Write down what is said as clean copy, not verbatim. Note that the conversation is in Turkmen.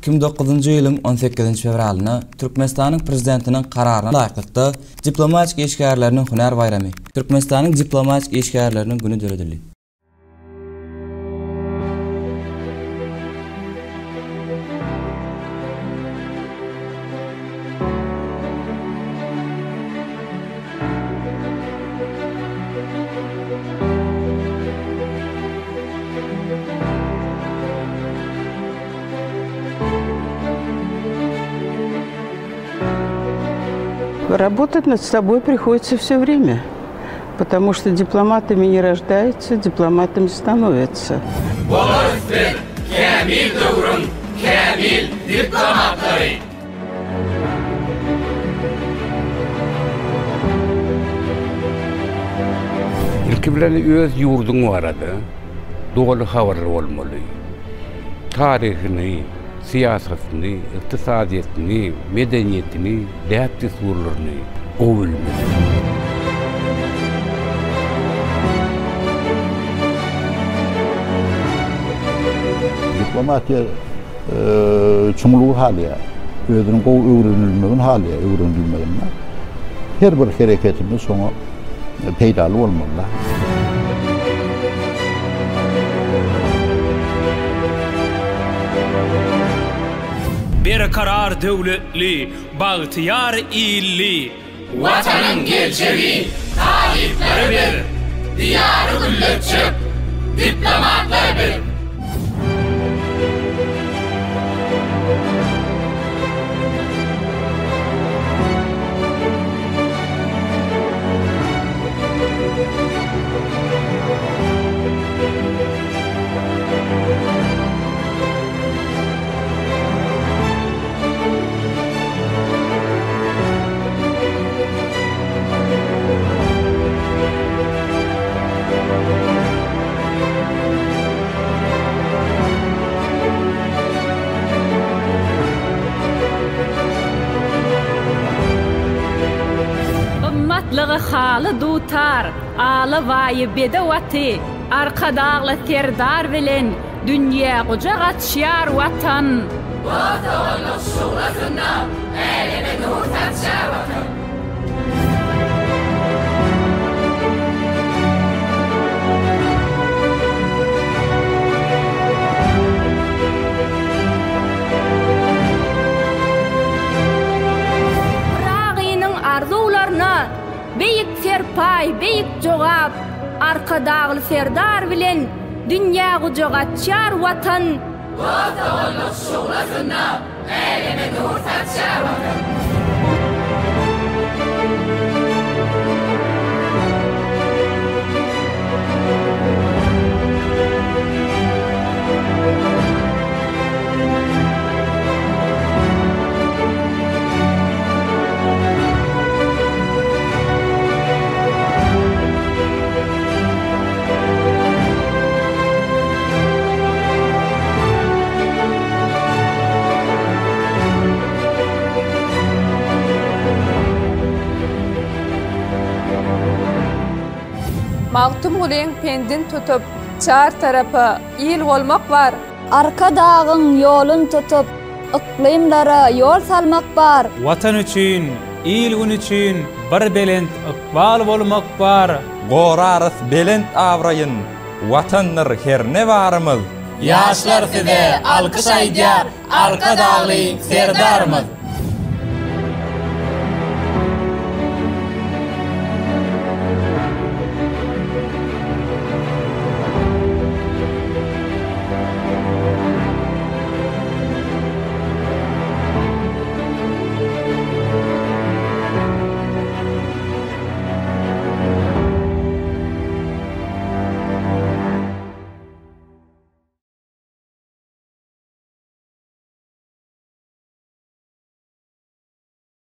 2009-njy ýylyň on sekizinji fewralynda Türkmenistanyň Prezidentiniň Kararyna laýyklykda Diplomatik işgärleriniň hünär baýramy, Türkmenistanyň diplomatik işgärleriniň güni döredildi. Работать над собой приходится все время, потому что дипломатами не рождаются, дипломатами становятся. Bolarys biz kämil döwrüň kämil diplomatlary! Ilki bilen öz ýurduň barada doly habarly bolmaly. Taryhyny, syýasatyny, ykdysadyýetini, medeniýetini, däp-dessurlaryny gowy bilmeli. Diplomatiýa çuňlugy halaýar. Özüniň gowy öwrenilmegini halaýar, öwrenilmegini. Her bir hereketimiz şoňa peýdaly bolmaly. Berkarar döwletli, bagtyýar illi. Watanyň geljegi talyplary biz, Diýary gülletjek diplomatlar biz. Gymmatlygy haly dutar, alabaýy bedew aty, Arkadagly Serdar bilen dünýä gujak açýar Watan. Dost-doganlyk şuglasynda äleme nur saçýar Watan. Pyragynyň arzuwlaryna beýik serpaý, beýik jogap, Arkadagly Serdar bilen dünýä gujak açýar Watan. Dost-doganlyk şuglasynda äleme nur saçýar Watan. Magtymgulyň pendin tutup, çar tarapa il bolmak bar. Arkadagyň ýolun tutup, yklymlara ýol salmak bar. Watan üçin, il-gün üçin bir belent ykbal bolmak bar. Gorarys belent abraýyn, Watandyr herne barymyz. Ýaşlar size alkyş aýdýar, Arkadagly Serdarymyz!